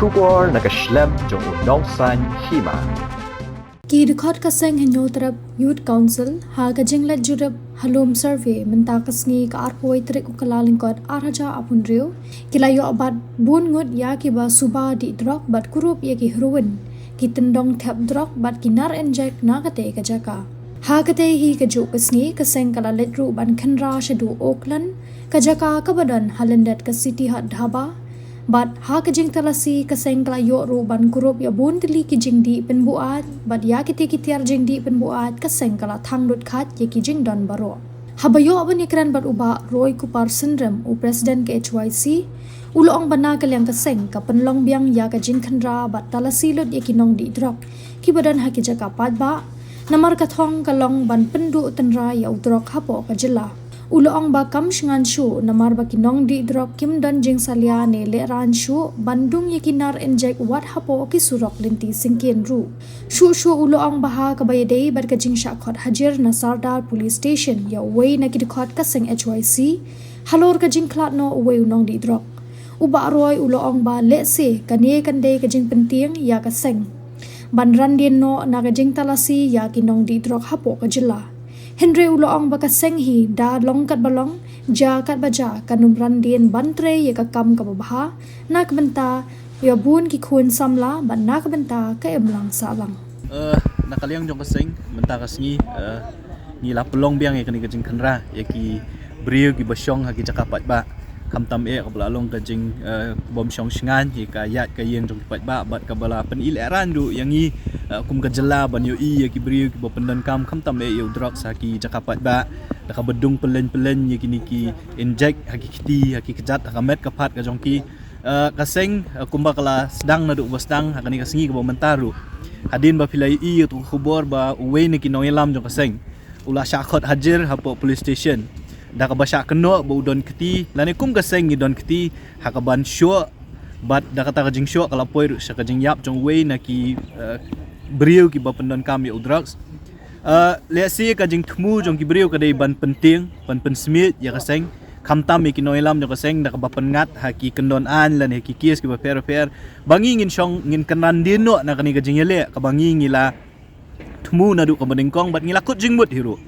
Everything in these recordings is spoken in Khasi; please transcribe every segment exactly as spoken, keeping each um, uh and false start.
Khubor na ka shlem jong u Nongsaiñ Hima. Ki dkhot ka seng Hynñiewtrep Youth Council ha ka jingleit jurip ha lum survey mynta ka sngi ka arphew tarik u Kyllalyngkot ar hajar arphew hynriew ki la ïoh bat bun ngut ïa kiba suba dih drok bad kurup ïa ki heroin, ki tyndong thep drok bad ki nar injek na katei ka jaka. Ha katei hi kajuh ka sngi ka seng ka la leit ruh ban khynra shaduh Oakland, ka jaka kaba don ha lyndet ka City Hut Dhaba. Bad ha ka jingtalasi ka seng ka la ïoh ruh ban kurup ïa bun tylli ki jingdih pynbuaid bad ïa kitei ki tiar jingdih pynbuaid ka seng ka la thang lut khat ïa ki jingdon baroh. Haba ïoh ban ïakren bad u Bah Roy Kupar Synrem, u President ka H Y C, u la ong ba na ka liang ka seng ka pynlong biang ïa ka jingkhynra bad talasi lut ïa ki nongdih drok kiba don ha ki jaka paidbah, namar ka thong ka long ban pynduh tynrai ïa u drok hapoh ka jylla. U la ong ba kam shngain shuh namar ba ki nongdih drok kim don jingsalia ne lehrain shuh ban dung ïa ki nar injek wat hapoh ki surok lynti syngkien ruh. Shuh shuh u la ong ba ha kaba ïadei bad ka jingshah khot hajir na Sardar Police Station ïa uwei na ki dkhot ka seng H Y C halor ka jingkhlad noh uwei u nongdih drok, u Bah Roy u la ong ba lehse kane kan dei ka jingpyntieng ïa ka seng ban ran dien noh na ka jingtalasi ïa ki nongdih drok hapoh ka jylla. Hynrei u la ong ba ka seng hi da long katba long, jia katba jia, kan ym ran dien ban trei ïa ka kam kaba bha na ka bynta ïa bun ki khun samla bad na ka bynta ka imlang sahlang. Eh, na ka liang jong ka seng mynta ka sngi, eh, ngi la pynlong biang ïa kane ka jingkhynra ïa ki briew kiba shong ha ki jaka paidbah. Khamtam eh kaba la long ka jing, eh, bym shong shngaiñ ïa ka ïaid ka ïeng jong ki paidbah bad kaba la pyni lehrain ruh ïa ngi, eh, kum ka jylla ban ïohi ïa ki briew kiba pyndonkam khamtam eh ïa u drugs ha ki jaka paidbah. Da kaba dung pyllein pyllein ïa kine ki injek ha ki kti, ha ki kjat, ha ka met ka phad ka jong ki. Eh, ka seng, eh, kumba ka la sdang naduh ba sdang ha kane ka sngi kaba mynta ruh. Hadien ba phi la ïohi ïa uto u khubor ba uwei na ki nongïalam jong ka seng u la shah khot hajir hapoh police station da kaba shah kynnoh ba u don kti, lane kum ka seng ngi don kti ha kaban shoh, bad da kata ka jingshoh ka la poi ruh sha ka jingïap jong uwei na ki, eh, briew kiba pyndonkam ïa u drugs. Eh, lehse ka jingthmu jong ki briew ka dei ban pyntieng, ban pynsmiej ïa ka seng, khamtam ïa ki nongïalam jong ka seng da kaba pynngat ha ki kyndon aiñ lane ha ki kes kiba pher bapher. Ba ngi ngin shong, ngin kynran dien noh na kane ka jingïaleh kaba ngi ngi la thmu naduh kaba nyngkong bad ngi la kut jingmut hi ruh.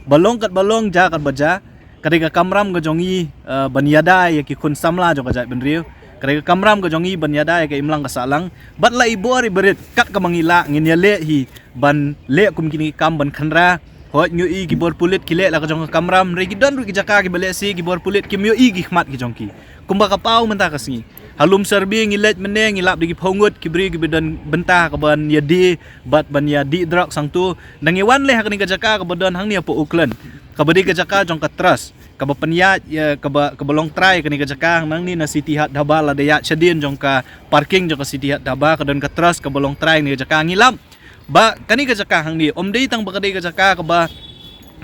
Ba long katba long, jia katba jia, ka dei ka kamram ka jong ngi, eh, ban ïada ïa ki khun samla jong ka jaitbynriew. Ka dei ka kamram ka jong ngi ban ïada ïa ka imlang ka sahlang. Bad la i bor i barit kat kaba ngi lah ngin ïaleh hi ban leh kum kine ki kam ban khynra. Hooid, ngi ïohi ki bor pulit ki leh la ka jong ka kamram, hynrei ki don ruh ki jaka kiba lehse ki bor pulit kim ïohi ki khmat ki jong ki. Kumba ka paw mynta ka sngi. Ha lum survey ngi leit mynne ngi lap da ki phew ngut ki briew kiba don bynta kaban ïadie bad ban ïadih drugs hangto. Nang ngi wan leh ha kane ka jaka kaba don hangne hapoh Oakland, kaba dei ka jaka jong ka trust, kaba pynïaid, eh, kaba, kaba long trai kane ka jaka. Hangne na City Hut Dhaba, lada ïaid shadien jong ka parking jong ka City Hut Dhaba ka don ka trust kaba long trai kane ka jaka. Ngi lap ba kane ka jaka hangne ym dei tang ba ka dei ka jaka kaba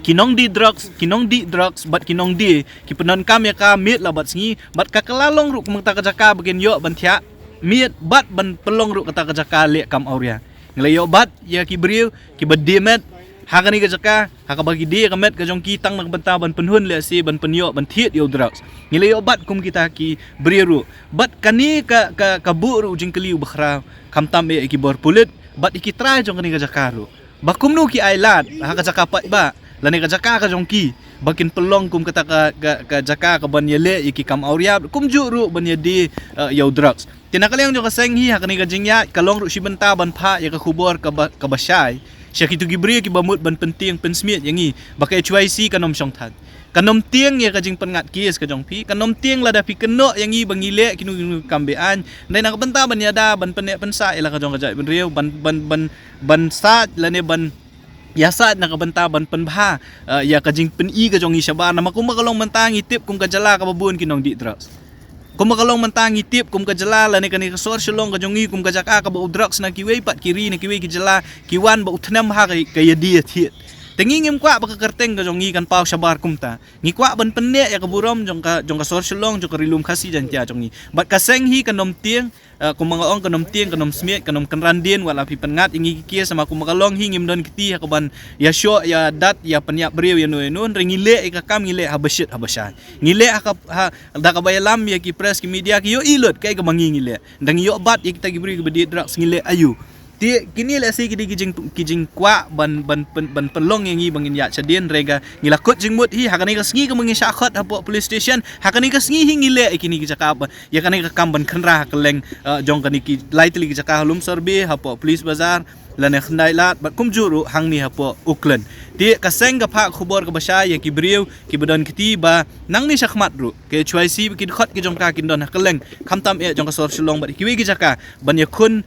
ki nongdih drugs, ki nongdih drugs bad ki nongdie ki pyndonkam ïa ka miet la bad sngi, bad ka kylla long ruh kum kata ka jaka ba kin ïoh ban thiah miet bad ban pynlong ruh kata ka jaka leh kam awria. Ngi la ïoh bat ïa ki briew kiba die met ha kane ka jaka, ha kaba ki die ka met ka jong ki tang na ka bynta ban pynhun, lehse ban pynïoh ban thied ïa u drugs. Ngi la ïoh bat kum kita ki briew ruh. Bad kane ka, ka, ka buh ruh jingkylli uba khraw, khamtam eh ïa ki bor pulit bad ïa ki trai jong kane ka jaka ruh, ba kumno ki ailad ha ka jaka paidbah lane ka jaka ka jong ki ba kin pynlong kum kata ka, ka, ka jaka kaban ïaleh ïa ki kam awria, kumjuh ruh ban ïadie, eh, ïa u drugs. Te na ka liang jong ka seng hi ha kane ka jingïaid ka long ruh shi bynta ban phah ïa ka khubor kaba, kaba shai sha kito ki briew kiba mut ban pyntieng pynsmiej ïa ngi ba ka H Y C kan ym shong thait, kan ym tieng ïa ka jingpynngat kes ka jong phi, kan ym tieng lada phi kynnoh ïa ngi ba ngi leh kino kino kam be-aiñ. Hynrei na ka bynta ban ïada ban pynneh pynsah ïa la ka jong ka jaitbynriew, ban, ban, ban, ban sah lane ban ïa sah na ka bynta ban pynbha, eh, ïa ka jingpyni ka jong ngi shabar. Namar kumba ka long mynta ngi tip kum ka jylla kaba bun ki nongdih drugs. Kumba ka long mynta ngi tip kum ka jylla lane kane ka sor Shillong ka jong ngi kum ka jaka kaba u drugs na kiwei pat ki ri, na kiwei ki jylla ki wan ba u thnem ha ka, ka ïadie ïathied. Te ngi ngim kwah ba ka kyrteng ka jong ngi kan paw shabar kumta. Ngi kwah ban pynneh ïa ka burom jong ka, jong ka sor Shillong, jong ka Ri Lum Khasi Jaiñtia jong ngi. Bad ka seng hi kan ym tieng, eh, kumba nga ong, kan ym tieng, kan ym smiej, kan ym kynran dien, wat la phi pynngat ïa ngi ki case, namar kumba ka long hi ngim don kti ha kaban ïa shoh, ïa dat, ïa pynïap briew, ïa no ïa no, hynrei ngi leh ïa ka kam, ngi leh haba shit haba shai. Ngi leh ha ka, ha, da kaba ïalam ïa ki press, ki media, ki ïohi lut kaei kaba ngi ngi leh. Dang ïoh bat ïa kita ki briew kiba die drugs, ngi leh aïu. Te kine lehse ki dei ki jing, ki jingkwah ban, ban, ban, ban pynlong ïa ngi ba ngin ïaid shadien, hynrei ka ngi la kut jingmut hi, ha kane ka sngi ka ba ngi shah khot hapoh police station, ha kane ka sngi hi ngi leh ïa kine ki jaka ba, ïa kane ka kam ban kynra ha kylleng, eh, jong kane ki lai tylli ki jaka ha Lumsorbe, hapoh Police Bazar, lane Khyndai Lad, bad kumjuh ruh hangne hapoh Oakland. Te ka seng ka phah khubor kaba shai ïa ki briew kiba don kti ba nangne shakhmat ruh ka H Y C bad ki dkhot ki jong ka kin don ha kylleng, khamtam eh jong ka sor Shillong bad kiwei ki jaka, ban ïakhun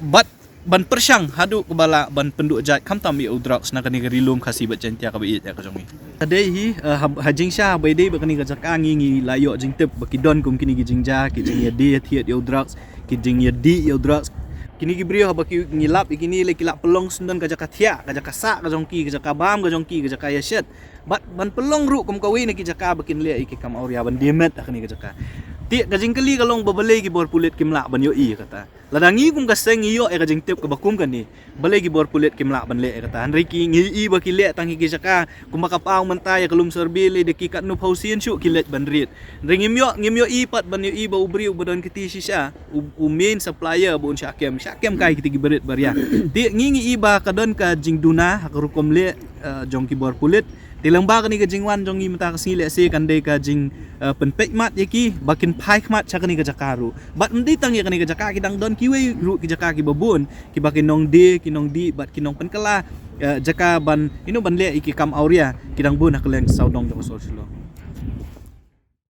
bad ban pyrshang haduh kaba lah ban pynduh jait khamtam eh u drugs na kane ka Ri Lum Khasi bad Jaiñtia kaba ïeit ïa ka jong ngi. Ka dei hi, eh, ha, ha jingshisha haba ïadei bad kane ka jaka ngi ngi la ïoh jingtip ba ki don kum kine ki jingjia, ki jingïadie ïathied ïa u drugs, ki jingïadih ïa u drugs. Kine ki briew haba ki, ngi lap ïa kine, lei ki la pynlong syndon ka jaka thiah, ka jaka sah ka jong ki, ka jaka bam ka jong ki, ka jaka ïashet. Bad ban pynlong ruh kum kawei na ki jaka ba kin leh ïa ki kam awria ban die met ha kane ka jaka. Te ka jingkylli ka long ba balei ki bor pulit kim lah ban ïohi ïa kata. Lada ngi kum ka seng ngi ïoh ïa ka jingtip kaba kum kane, balei ki bor pulit kim lah ban leh ïa kata. Hynrei ki, ngi ïohi ba ki leh tang ha ki jaka kumba ka paw mynta ïa ka Lumsorbe, lei da ki katno phew sien shuh ki leit ban rit. Hynrei ngim ïoh, ngim ïohi pat ban ïohi ba u briew uba don kti shisha, u, u main supplier ba un shah kem, shah kem kai kita kiba rit baria. Te ngi ngi ïohi ba ka don ka jingduna ha ka rukom leh, eh, jong ki bor pulit. Te lyngba kane ka jingwan jong ngi mynta ka sngi lehse kan dei ka jing, eh, pynpeit mat ïa ki ba kin phai khmat sha kane ka jaka ruh. Bad ym dei tang ïa kane ka jaka, ki dang don kiwei ruh ki jaka kiba bun, kiba ki nongdie, ki nongdih bad ki nongpynkylla, eh, jaka ban, you know, ban leh ïa ki kam awria, ki dang bun ha kylleng sawdong jong ka sor Shillong.